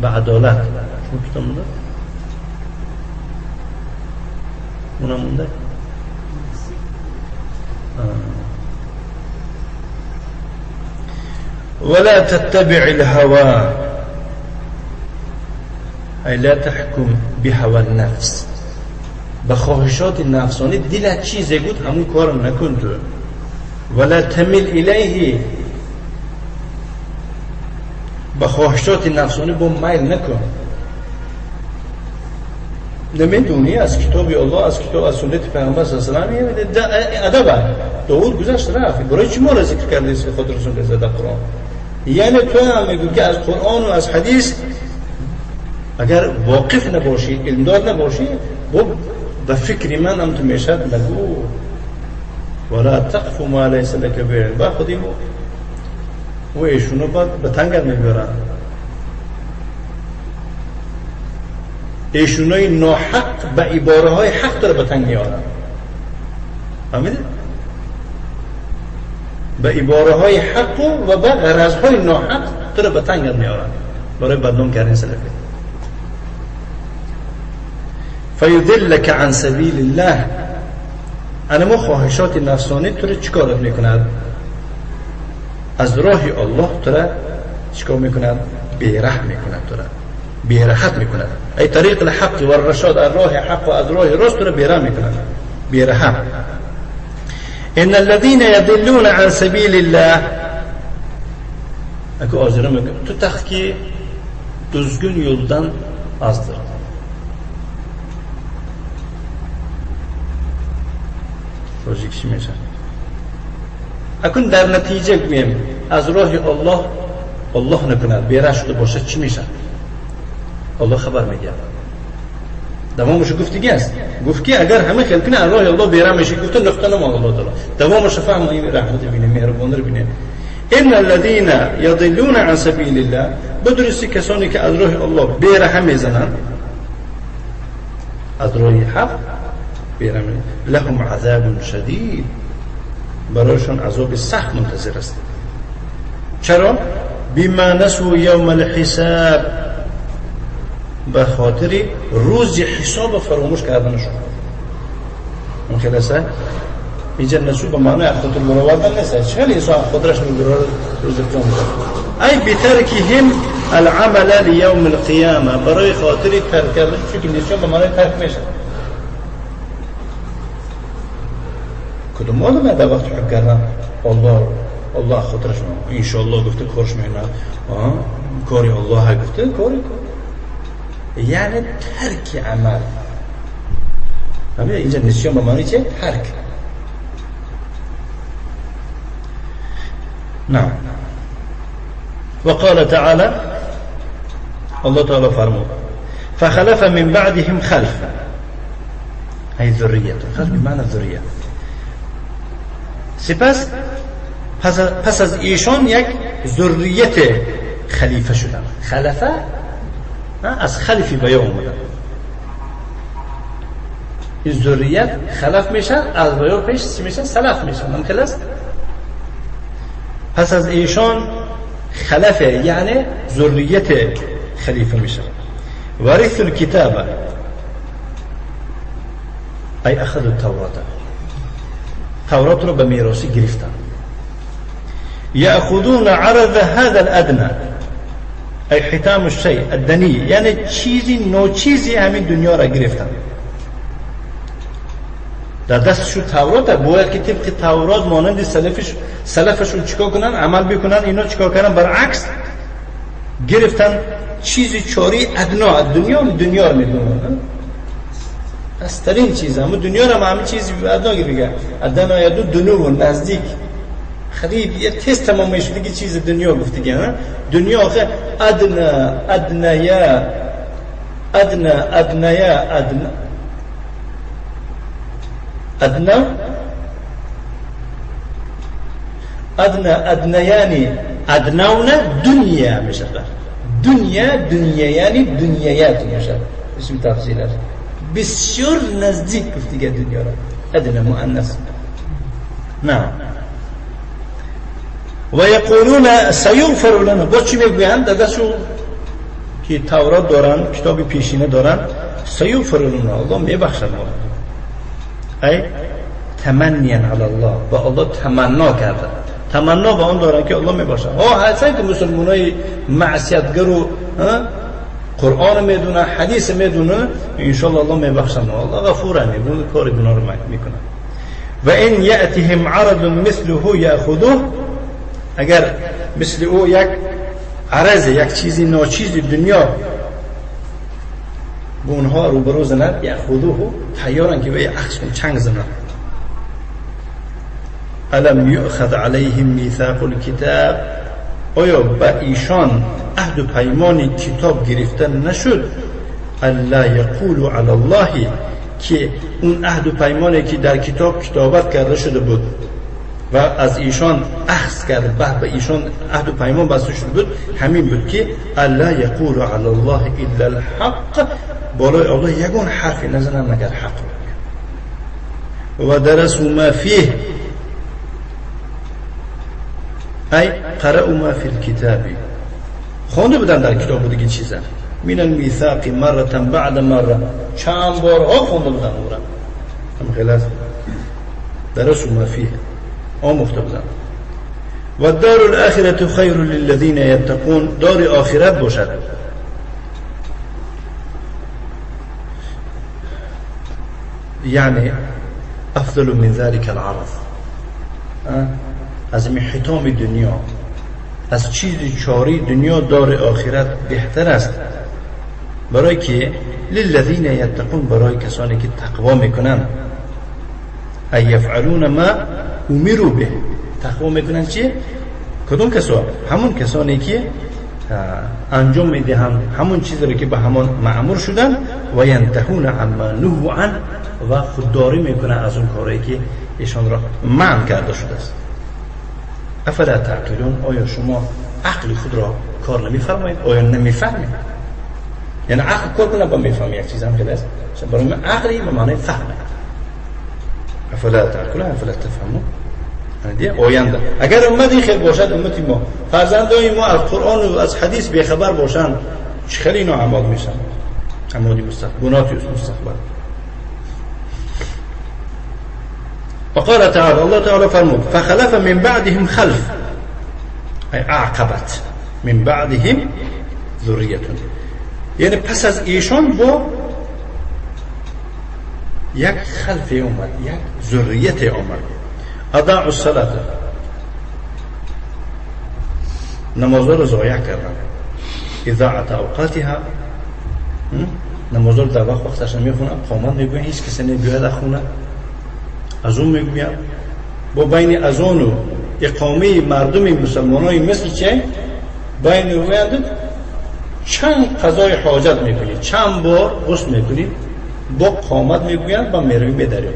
به عدالت. شما کتاب مونده؟ اونم مونده؟ ولا تتبع الهوى ای لا تحکم بهوى النفس، به خواهشات نفسانی دلت چیزی بود همون کار نکن تو. ولا تمل الیه، به خواهشات نفسانی با میل نکن. نمیدونی از کتاب الله، از کتاب، از سنت پیامبر صلی الله علیه و آله ادب داود گذشت رفت. برای چی ما را ذکر کردی خود رسول الله در قرآن؟ یعنی تو هم میگویی که از قرآن و از حدیث اگر واقف نباشی، علمدار نباشی، به فکر من هم تو میشد نگو. ولا تقف ما لیس لک به علم. با خودیم و ایشونو بعد به تنگت میبرن، ایشونای ناحق به عباره های حق داره به تنگ میارن. فهمیدی؟ به عباره های حق و به غرض های ناحق داره به تنگت میارن برای بدنام کردن سلفی. فیدلک عن سبیل الله، انا ما خواهشات نفسانی تو رو چیکارت میکند؟ از راه الله تو رو چیکار میکند؟ بیره میکند، تو رو بیرحت میکند. ای طریق الحق و الرشاد، از راه حق و از راه راست تو رو بیره میکند، بیرحت. ان الذين يضلون عن سبیل الله، اگه آزره میگم تو تحقیق düzgün yoldan azdır. Тоҷикчи мешавад. Акун дар натиҷа гӯем аз роҳи Аллоҳ Аллоҳ накунад бера шуда бошад чӣ мешавад? Аллоҳ хабар медиҳад. Давомашо гуфтиги аст. Гуфт ки агар ҳама хел кунад аз роҳи Аллоҳ бера мешавад, гуфта нуқта намон Аллоҳ таъоло. Давомашо фаҳм, ин раҳмат бинед, меҳрубонӣ бинед. إن الذين يضلون عن سبيل الله، بدرستی کسانی که از راه الله بیره میزنند، از راه حق بیره میزنند، لهم عذاب شدید، برایشان عذاب سخت منتظر است. چرا؟ بما نسوا یوم الحساب، به خاطر روز حساب فراموش کردنشون. اون خلاصه اینجا نسو به معنای خاطر برآوردن نیست. خیلی انسان خاطرش میبره روز قیامت. ای بترکهم العمل لیوم القیامه، برای خاطر ترک کردن، چون که نسیان به معنای ترک میشه. کدوم آدم در وقت حکم کردن الله الله خاطرش میبره، انشالله گفته کارش میکنه، کاری الله گفته کاری کن، یعنی ترک عمل. اینجا نسیان به معنی چه؟ ترک. نعم. وقال تعالى، الله تعالى فرمود فخلف من بعدهم خلف، ای ذریه، خلف بمعنى ذریه. سپس پس از ایشان یک ذریت خلیفه شدن. خلفه از خلفی به یا اومدن. این ذریت خلف میشن، از به پیش چی میشن؟ سلف میشن. ممکن است پس از ایشان خلفه، یعنی ذریت خلیفه میشن. ورث الكتاب ای اخذ التورات، تورات رو به میراثی گرفتن. یأخذون عرض هذا الادنى ای حتام الشیء الدنی، یعنی چیزی نوچیزی همین دنیا را گرفتن. در دستشون تورات باید که طبق تورات مانند سلفشون چیکار کنن؟ عمل بکنن. اینا چیکار کردن؟ برعکس گرفتن چیزی چاری ادنا، دنیا دنیا رو میدونن پسترین چیز، اما دنیا رو همین چیزی ادنا گرفت. ادنا یدو دنو نزدیک خریب یه تست تمام میشه دیگه، چیز دنیا گفت دیگه. دنیا آخه ادنا ادنیا ادنا ادنیا ادنا ادنا ادنا ادنیانی ادناون دنیا میشه، دنیا دنیایانی دنیایات میشه. اسم تفصیل است بسیار نزدیک گفت دیگه دنیا را ادنا مؤنث. نعم. و یقولون سیغفر لنا، باز چی میگویند؟ در دستشون که تورات دارن، کتاب پیشینه دارن، سیغفر لنا، الله میبخشد ما. ای تمنیا علی الله، با الله تمنا کرده، تمنا با آن دارن که الله میبخشد. هرچند که مسلمانای معصیتگر و قرآن میدونه، حدیث میدونه، انشالله الله میبخشد ما، الله غفوره، میدونه کار گناه رو میکنه. و ان یأتهم عرض مثله یأخذوه، اگر مثل او یک عرض، یک چیزی ناچیز دنیا به اونها روبرو زند، یأخذوه، تیارن که به اخذ کن، چنگ زند. الم یؤخذ علیهم میثاق الکتاب، آیا به ایشان عهد و پیمان کتاب گرفته نشد؟ الا یقولوا علی الله، که اون عهد و پیمانی که در کتاب کتابت کرده شده بود و از ایشان اخذ کرد، به ایشان عهد و پیمان بسته شده بود، همین بود که الا یقول علی الله الا الحق، بالای الله یگان حرفی نزنن مگر حق. و درسوا ما فیه ای قرأوا ما فی الکتاب، خوانده بودن در کتاب دیگه چیزا، من المیثاق مره بعد مره، چند بارها خوانده بودن او را. هم خلاص درسوا ما فیه، آموخته بودن. و دار الاخرة خیر للذین یتقون، دار آخرت باشد. یعنی افضل من ذلك العرض، از حتام دنیا، از چیز چاری دنیا دار آخرت بهتر است. برای که للذین یتقون، برای کسانی که تقوا میکنن، ای یفعلون ما امروا به، تقوا میکنن چی؟ کدوم کسا؟ همون کسانی که انجام میدهند همون چیزی رو که به همان مأمور شدن، و ینتهون عما نهوا عنه، و خودداری میکنن از اون کارهایی که ایشان را منع کرده شده است. افلا تعقلون، آیا شما عقل خود را کار نمیفرمایید؟ آیا نمیفهمید؟ یعنی عقل کار کنه با میفهمی یک چیز هم خیلی است. برای من عقلی به معنای فهم. افلا تعقلون افلا تفهمون. آینده اگر امتی خیر باشد، امتی ما، فرزندای ما از قرآن و از حدیث بیخبر باشند، خیلی اینا اعمال میشن. عماد مستقبل، بنات مستقبل. وقال تعالى، الله تعالى فرمود فخلف من بعدهم خلف، ای اعقبت من بعدهم ذریه، یعنی پس از ایشان با یک خلف اومد، یک ذریت اومد. اضاعوا الصلاة، نماز رو ضایع کردن. اضاعت اوقاتها، نماز رو در وقت وقتش نمیخونن، قامت میگوین هیچ کسی نمیاد خونه، از اون میگوین با بین از اون و اقامه مردم مسلمانای مثل چه بین رویند چند قضای حاجت میکنی، چند بار غسل میکنی، با قامت میگوین با میروی میداریم.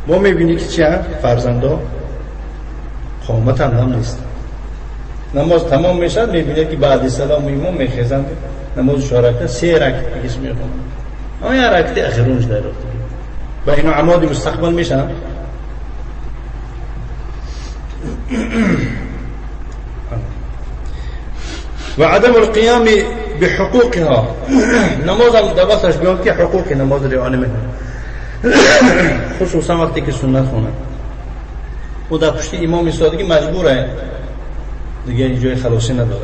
ما میبینی که چه فرزندا قامت هم نیست. نماز تمام میشد میبینه که بعد سلام امام میخیزند نماز شارکه سه رکعت دیگه میخونن، اما یه رکعت اخرونش در و اینا عماد مستقبل میشن. و عدم القیام بحقوقها، نماز هم در وقتش بیاد که حقوق نماز رعایت نمیکنه، خصوصا وقتی که سنت خونه او در پشت امام ایستادگی مجبوره دیگه، جای خلاصی نداره.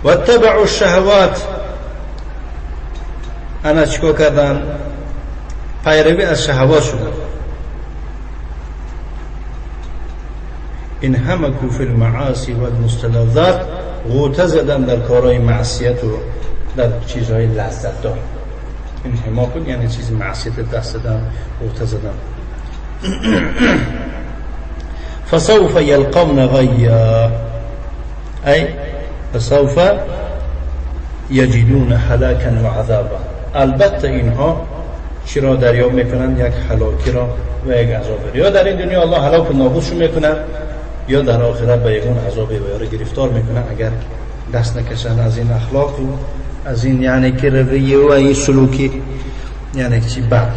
و اتبعوا الشهوات، انا چیکار کردن؟ پیروی از شهوات شدن. انهمکوا فی المعاصی والمستلذات، غوطه زدن در کارهای معصیت و در چیزهای لذت دار. انهماک یعنی چیز معصیت دست زدن، غوطه زدن. فسوف یلقون غیا، ای فسوف یجدون هلاکا و عذابا. البته اینها چی را دریاب میکنند؟ یک هلاکی را و یک عذاب. یا در این دنیا الله هلاک و نابودشون میکنه، یا در آخرت به یگان عذاب و یارو گرفتار میکنه اگر دست نکشن از این اخلاق و از این یعنی که رویه و این سلوکی یعنی چی بد.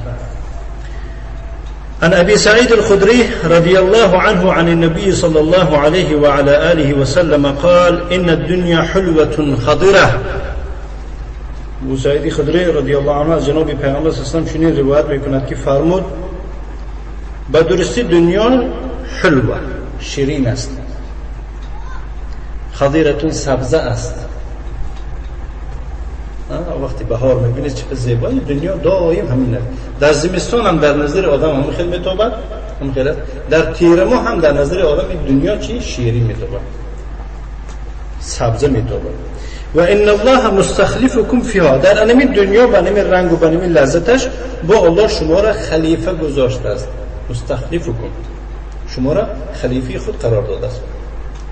عن أبي سعيد الخدري رضي الله عنه عن النبي صلى الله عليه وعلى آله وسلم قال إن الدنيا حلوة خضرة. ابو سعید خدری رضی الله عنه از جناب پیامبر صلی الله علیه و سلم چنین روایت میکند که فرمود به درستی دنیا حلوه، شیرین است، خضیرتون سبزه است. وقتی بهار میبینید چه زیبایی دنیا دایم همین است. در زمستان هم در نظر آدم هم خیلی میتابد، هم خیلی است. در تیر ماه هم در نظر آدم این دنیا چی شیرین میتابد، سبزه میتابد. و ان الله مستخلفکم فیها، در انمی دنیا و انمی رنگ و انمی لذتش با الله شما را خلیفه گذاشته است. مستخلفکم، شما را خلیفه خود قرار داده است.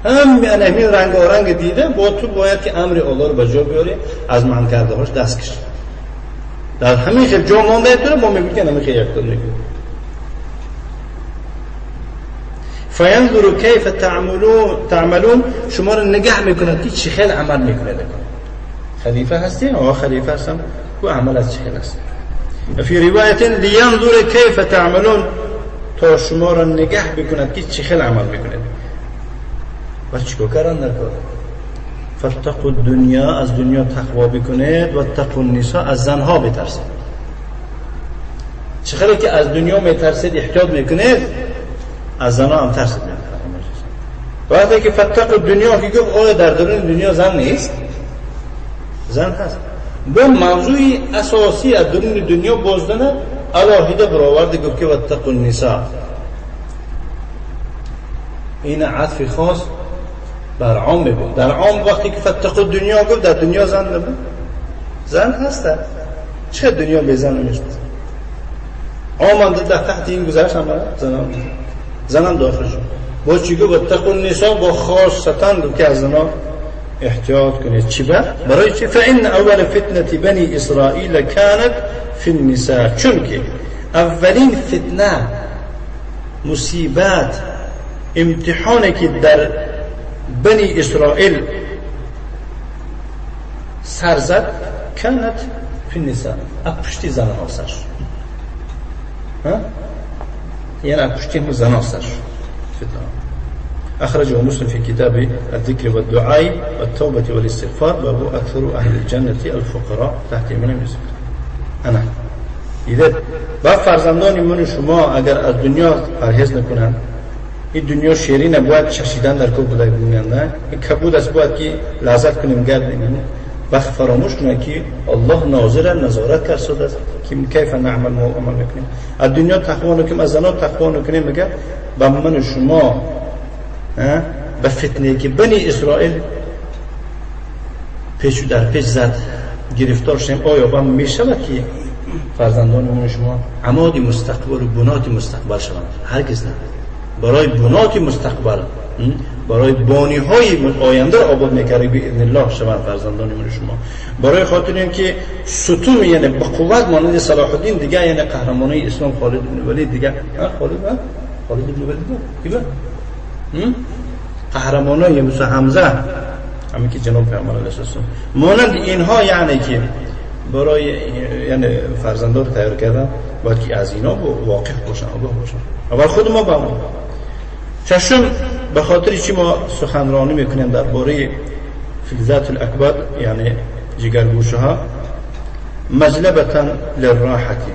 هم انمی رنگ و رنگ دیده با تو باید که امر الله رو به جا بیاری، از من کرده هاش دست کشی. در همین خیلی جا مانده تو ما میگیم که همین خیلی یکتا میگیم. فینظر کیف تعملون، شما رو نگه میکند که چه خیلی عمل میکنید. خلیفه هستی؟ آه خلیفه هستم، و عمل از چه خیلی هست. فی روایت لینظر کیف تعملون، تا شما رو نگه بکند که چه خیلی عمل میکنید. و چیکار کردن در کار؟ فاتقوا الدنیا، از دنیا تقوا بکنید، و اتقوا النساء، از زنها بترسید. چه خیلی که از دنیا میترسید احتیاط میکنید، از زنها هم ترسید میکنید. وقتی که فاتقوا الدنیا که گفت آیا در درون دنیا زن نیست؟ زن هست. با موضوع اساسی از درون دنیا بازدنه علاهیده برآورده گفت که واتقوا النساء. این عطف خاص بر عام بود. در عام وقتی که فتقوا دنیا گفت در دنیا زن نبود، زن هست. چه دنیا به زن نیست؟ عام در تحت این گذشت هم زنم داخل شد. با چی گفت اتقوا النساء، با خاصتا گفت که از زنا احتیاط کنید. چی بر؟ برای چی؟ فإن اول فتنة بنی اسرائیل كانت فی النساء، چون که اولین فتنه، مصیبت، امتحانی که در بنی اسرائیل سر زد کانت فی النساء، از پشتی زنها سر شد. یعنی از پشتی زنها سر شد فتنه. أخرجه مسلم في كتاب الذكر والدعاء والتوبة والاستغفار، وهو أكثر أهل الجنة الفقراء تحت من يسكت. ана دیدید و فرزندان من شما اگر از دنیا پرهیز نکنند، این دنیا شیرین باید چشیدن در کو بوده گوینده، این کبود است باید که لذت کنیم گردیم. وقت فراموش کنه که الله ناظر نظارت کرده است که کیف نعمل ما عمل میکنیم. از دنیا تقوا نکنیم، از زنا تقوا نکنیم، میگه به من شما به فتنه که بنی اسرائیل پیچ در پیچ زد گرفتار شدیم. آیا با میشود که فرزندان من شما عماد مستقبل و بنات مستقبل شوند؟ هرگز نه. برای بنات مستقبل، برای بانی های آینده را آباد میکرد باذن الله شوند فرزندان من شما. برای خاطر اینکه ستون یعنی به قوت مانند صلاح الدین دیگه، یعنی قهرمانای اسلام خالد بن ولید دیگه، خالد بن ولید دیگه قهرمانای مثل حمزه، همین که جناب پیامبر علیه السلام مانند اینها، یعنی که برای یعنی فرزندان رو تیار کردن باید که از اینا واقف باشن، آگاه باشن. اول خود ما با ما. ششم، به خاطر چی ما سخنرانی میکنیم درباره فلزات الاکبر، یعنی جگرگوشه ها؟ مجلبتا للراحتی،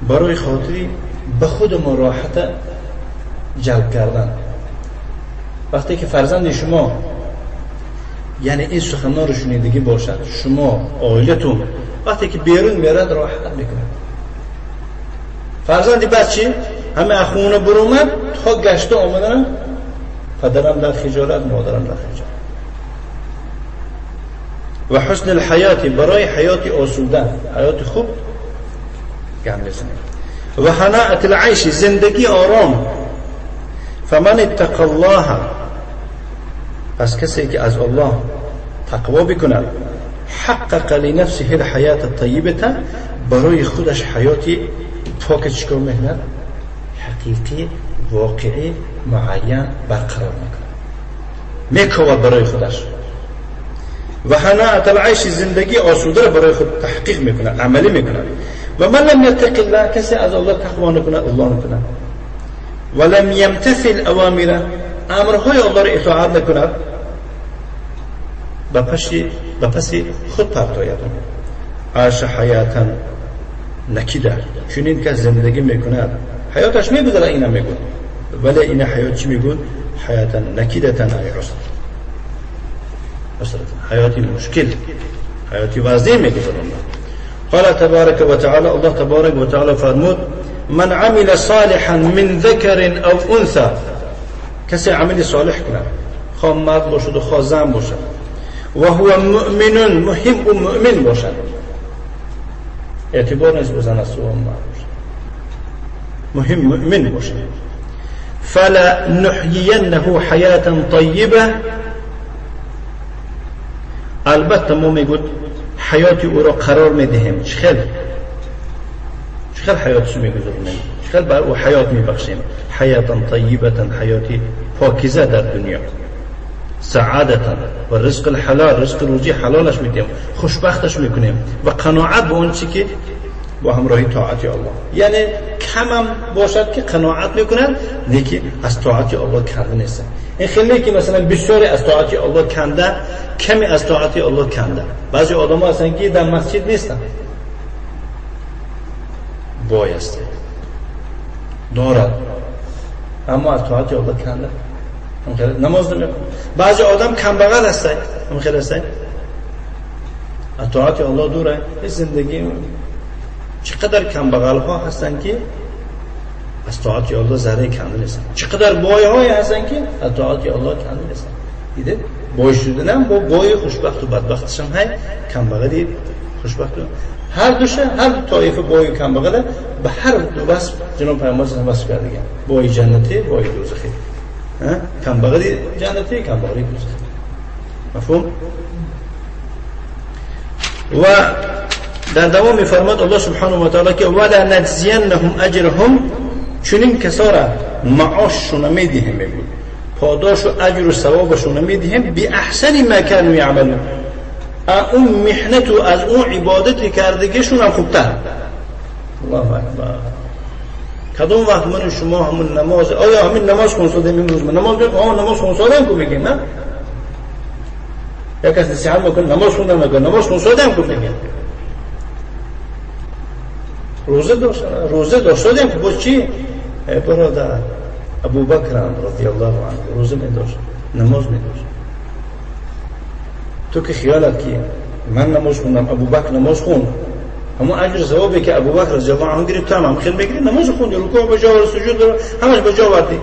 برای خاطری به خود ما راحت جلب کردن. وقتی که فرزند شما یعنی این سخنان رو شنیدگی باشد، شما عائلتون وقتی که بیرون میرد راحت میکند. فرزندی بچه همه اخونه برومد تا گشته آمدن، پدرم در خجالت، مادرم در خجالت. و حسن الحیاتی، برای حیات آسوده، حیات خوب گم بزنیم. و هناءت العیش، زندگی آرام. فمن اتق الله، پس کسی که از الله تقوا بکند، حقق لنفسه الحیات الطیبه، برای خودش حیاتی پاک چیکار میکند؟ حقیقی، واقعی، معین برقرار میکند، میکوبد برای خودش. و هناءت العیش، زندگی آسوده را برای خود تحقیق میکند، عملی میکند. و من لم یتق الله، کسی از الله تقوا نکند، الله نکند، و لم یمتثل اوامره، امرهای الله را اطاعت نکند، به پس خود پرتاید. عاش حیاتا نکیده، چون که زندگی میکند حیاتش میگذره، اینا میگود، ولی این حیات چی میگود؟ حیاتا نکیدتا ای عسر، حیاتی مشکل، حیاتی وزنی میگذراند. قال تبارک و تعالی، الله تبارک و تعالی فرمود من عمل صالحا من ذکر او انثى، کسی عمل صالح کند، خواه مرد باشد و خواه زن باشد، و هو مؤمن، مهم و مؤمن باشد، اعتبار نیست به زن است و مرد باشد، مهم مؤمن باشد، فلا نحیینه حیاتا طیبه، البته ما میگوید حیات او را قرار میدهیم. چخل حیاتش میگذاریم، چخل بر او حیات میبخشیم، حیاتا طیبتا، حیاتی پاکیزه در دنیا، سعادتا و رزق الحلال، رزق روزی حلالش میدیم، خوشبختش میکنیم و قناعت به اون چی که با همراهی طاعت الله، یعنی کمم باشد که قناعت میکنن، لیکن از طاعت الله کنده نیستن. این خیلی که مثلا بسیاری از طاعت الله کنده، کمی از طاعت الله کنده. بعضی آدم ها هستن که در مسجد نیستن، بایسته دارد، اما از طاعت الله کنده، نماز نمیخونه. بعضی آدم کم بغل هستن، هم خیلی هستن از طاعت الله دوره. زندگی چقدر کم بغل ها هستن که از طاعت الله ذره کنده نیستن، چقدر بای های هستن که از طاعت الله کنده نیستن. دیده بای شدنم با بای خوشبخت و بدبختش هم های کم بغلی خوشبخت و هر دوشه، هر دو طایفه بای و کم بغله به هر دو وصف جناب پیامبر صلی الله علیه و وصف کرده، بای جنتی، بای دوزخی، کم بغلی جنتی، کم بغلی دوزخی. مفهوم؟ و در دوام می‌فرماد الله سبحانه و تعالی که ولا نجزینهم اجرهم، چنین کسا را معاششون میدهیم، میگوید پاداش و اجر و ثوابشون میدهیم، بی احسن ما كانوا یعملون، اون محنت و از اون عبادتی کردگیشون هم خوبتر. الله اکبر. کدوم وقت من و شما همون نماز، آیا همین نماز خونسادیم امروز؟ من نماز میخوام، نماز خونسادم کو بگیم؟ نه، یک کس نصیحت میکنه نماز خوندم، میگه نماز خونسادم کو بگیم؟ روزه داشت، روزه داشتیم که باز چی؟ برادر ابوبکر رضی الله عنه روزه می داشت، نماز می داشت. تو که خیالت که من نماز خوندم، ابوبکر نماز خوند، همون اجر ثوابی که ابوبکر رضی الله عنه گرفت تو هم خیلی میگیری. نماز خوندی، رکوع به جا آوردی، سجود همش به جا آوردی.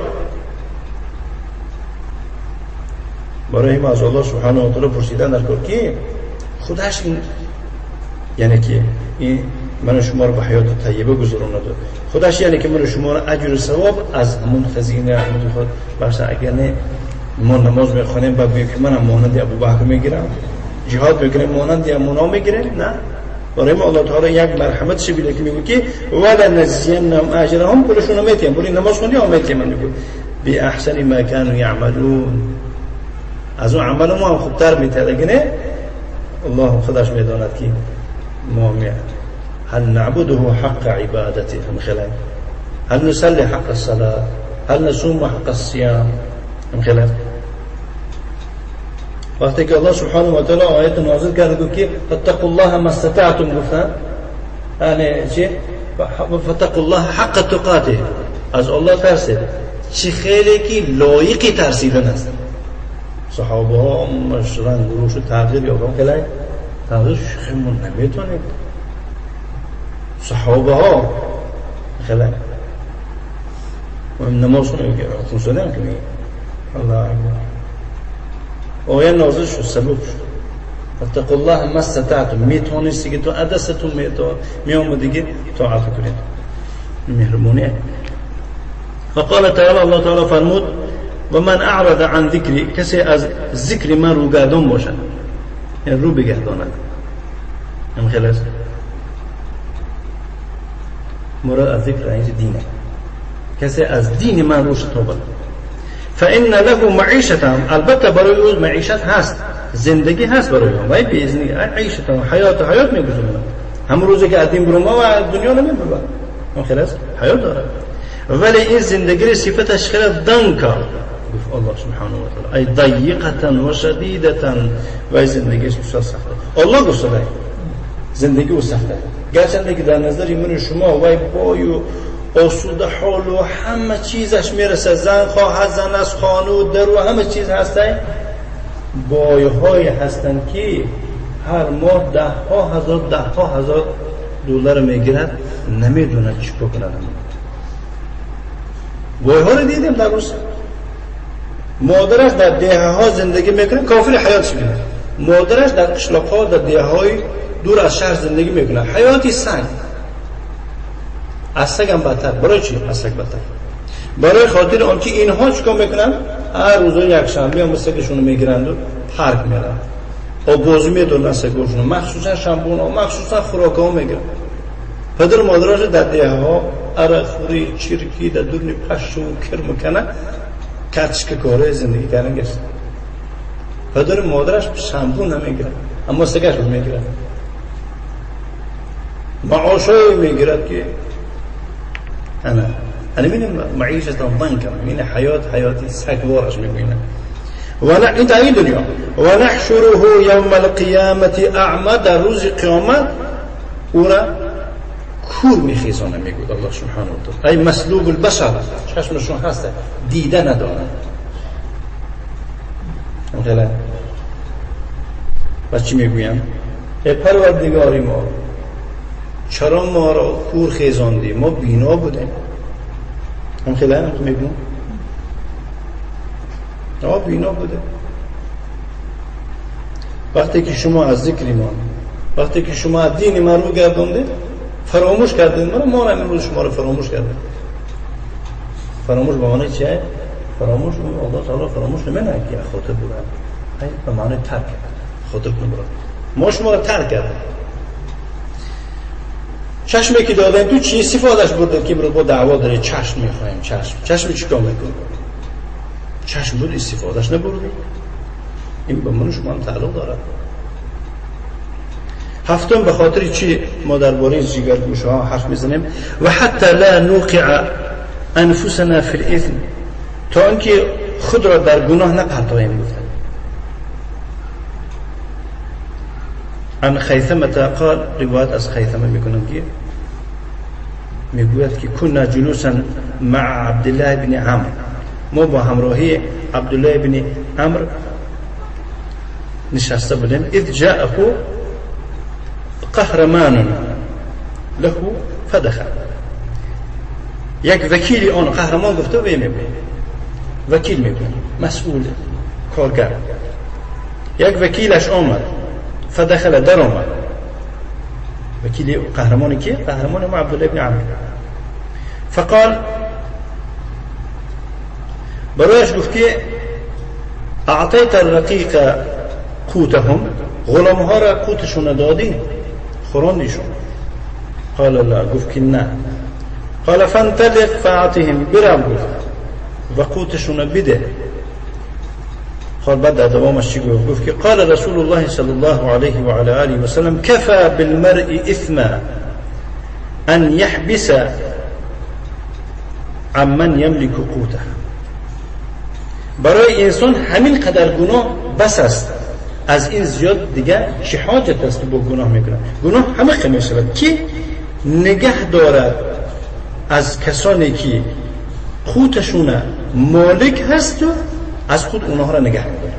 برای ما از الله سبحانه و تعالی پرسیدن در کار که خودش این، یعنی که این من شما رو به حیات طیبه گذراند، خودش یعنی که من شما رو اجر و ثواب از همون خزینه رحمت خود بخش. اگر نه ما نماز میخوانیم بعد میگیم که منم مانند ابوبکر میگیرم، جهاد میکنیم مانند امونا میگیریم، نه. برای ما الله تعالی یک مرحمت شبیه که میگه که ولا نجزینهم اجرهم، پولشون میتیم، پول نماز خوندی هم میتیم. من میگه بی احسن ما كانوا یعملون، از اون عمل ما هم خوبتر میته. دیگه نه الله خودش میداند که ما می هل نعبده حق عبادته، هم خلاف هل نصلي حق الصلاة، هل نصوم حق الصيام، هم خلاف. وقتی که الله سبحانه و تعالی آیت نازل کرد گفت که فاتقوا الله ما استطعتم، گفتن یعنی چی؟ فاتقوا الله حق تقاته، از الله ترسید چی خیلی که لایقی ترسیدن است. صحابه ها رنگ روش تغییر یافتن، خیلی تغییر شما نمیتونید. صحابه ها خیلی نماز خونه خونساده هم که میگه الله اکبر. آیه نازل شد، سبب شد فاتقوا الله ما استطعتم، میتونستی که تو عدستون میامد دیگه طاعت کنید. مهربونی. فقال تعالی، الله تعالی فرمود و من اعرض عن ذکری، کسی از ذکر من روگردان باشد، یعنی رو بگرداند. هم خیلی است مراد از ذکر اینجا دینه، کسی از دین من رو شتابد، فإن له معیشة، البته برای او معیشت هست، زندگی هست برای او، و به اذن عیشة، حیات میگذرونه. هم روزی که از دین برو ما و دنیا نمیبره، هم خیلی است حیات داره، ولی این زندگی صفتش خیلی دنکا، گفت الله سبحانه و تعالی ای ضیقة و شدیدة، و زندگیش بسیار سخته. الله گفت زندگی او سخته، گرچنده که در نظر من شما وای بای و آسوده حال و همه چیزش میرسه، زن خواهد زن از خانه و در و همه چیز هسته، بایهای هستند که هر ماه ده ها هزار دلار میگیرد، نمیدوند چی بکند. بایها رو دیدیم در روز، مادرش در ده ها زندگی میکنه، کافر حیاتش میکنه، مادرش در قشلاق ها در ده های دور از شهر زندگی میکنه، حیاتی سنگ، از سگ هم بدتر. برای چی از سگ بدتر؟ برای خاطر آنکه اینها چیکار میکنن؟ هر روز یک شنبه هم سگشون رو میگیرند و پارک میرن، آب بازی میدونن سگشون، مخصوصا شامپون ها، مخصوصا خوراک ها میگیرن. پدر مادرش در ده ها عرق خوری چرکی در دورنی پشت و کرم کنه کچک کاره زندگی کردن گشت. پدر مادرش شامپون نمیگیرن اما سگش رو میگیرن، معاشایی میگیرد که انا من معيشة ضنكا، من حياتي سكوارش میگوینه. و این دنیا و نحشره یوم القیامة اعمى، در روز قیامت او را کور میخیزانه، میگوید الله سبحانه و تعالی، ای مسلوب البصر، چشمشون هست دیده ندارن. و چی میگویم؟ ای پروردگاری ما، چرا ما را کور خیزاندی؟ ما بینا بودیم. هم خیلی هم میگم ما بینا بوده. وقتی که شما از ذکر ما، وقتی که شما از دین ما رو گردوندید، فراموش کردید ما، ما امروز شما رو فراموش کردیم. فراموش به معنی چیه؟ فراموش الله تعالی فراموش نمی‌کنه که خاطر بودن، به معنی ترک خاطر کن برا. ما شما رو ترک کردیم. چشمی که دادن تو چی استفادهش برده که برو با دعوا داره؟ چشم میخوایم، چشم چیکار میکنه؟ چشم بود استفادهش نبرده. این به من شما هم تعلق دارد. هفتم، به خاطر چی ما درباره جگرگوشه ها حرف میزنیم؟ و حتی لا نوقع انفسنا فی الاثم، تا اینکه خود را در گناه نپرتاییم. گفتن عن خیثمة قال، روایت از خیثمه میکنم که میگوید که كنا جلوسا مع عبدالله بن عمرو، ما با همراهی عبدالله بن عمرو نشسته بودیم. اذ جاءه قهرمان له فدخل، یک وکیل آن قهرمان گفته و میگوید، وکیل میگوید، مسئول، کارگر. یک وکیلش آمد، فدخل، در آمد. وکیل قهرمان کی؟ قهرمان ما عبدالله بن عمرو. فقال، برایش گفت که اعطیت الرقیق قوتهم، غلام ها را قوتشون دادی، خوراندیشون. قال لا، گفت که نه. قال فانطلق فاعطهم، برم گفت و قوتشون بده. قال بعد در دوامش چی گفت؟ گفت که قال رسول الله صلی الله علیه و علی آله و سلم کفى بالمرء اثما ان يحبس عمن یملک قوته. برای انسان همین قدر گناه بس است، از این زیاد دیگه چه حاجت است که با گناه میکنه؟ گناه همه می شود که نگه دارد از کسانی که قوتشون مالک هست و از خود اونها را نگه میداره.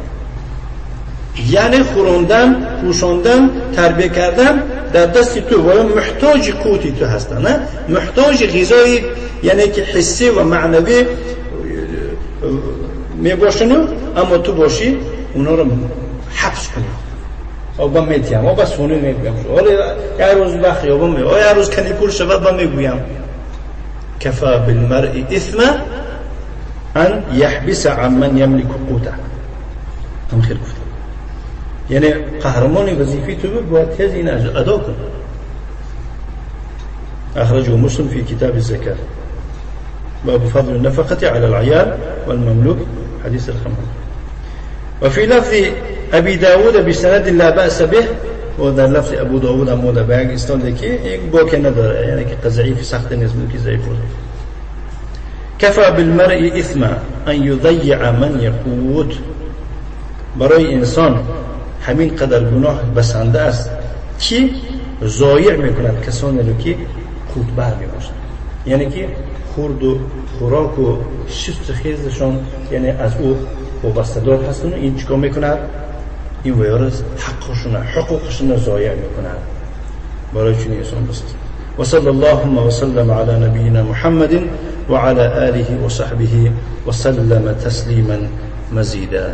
یعنی خوراندن، پوشاندن، تربیه کردن در دست تو و محتاج قوتی تو هستن، نه؟ محتاج غذای یعنی که حسی و معنوی میباشن، اما تو باشی اونا رو حبس کنی. او با میتیم، او با سونی میگویم، ولی یک روز وقت یابم، او یک روز کنیکول شود با میگویم. کفا بالمرء اثما ان يحبس عمن يملك قوته. هم خیر گفت، یعنی قهرمان وظیفه تو باید تز این ادا کن. اخرجه مسلم في كتاب الزكاة باب فضل النفقة على العيال والمملوك حديث الخمر. وفي لفظ أبي داود بسند لا بأس به، و در لفظ ابو داود هم مورد به یک اسناد که یک باک نداره، یعنی که ضعیف سخت نیست، که ضعیف بود. کفى بالمرء اثما ان يضيع من يقوت. برای انسان همین قدر گناه بسنده است که ضایع میکند کسانی رو که قوتبر میباشند، یعنی که خورد و خوراک و شست خیزشان یعنی از او وابسته هستند. این چیکار میکند؟ این ویارز حقشون حقوقشون ضایع میکند. برای چنین انسان بس. و صلی اللهم وسلم علی نبینا محمد وعلى آله وصحبه وسلم تسلیما مزیدا.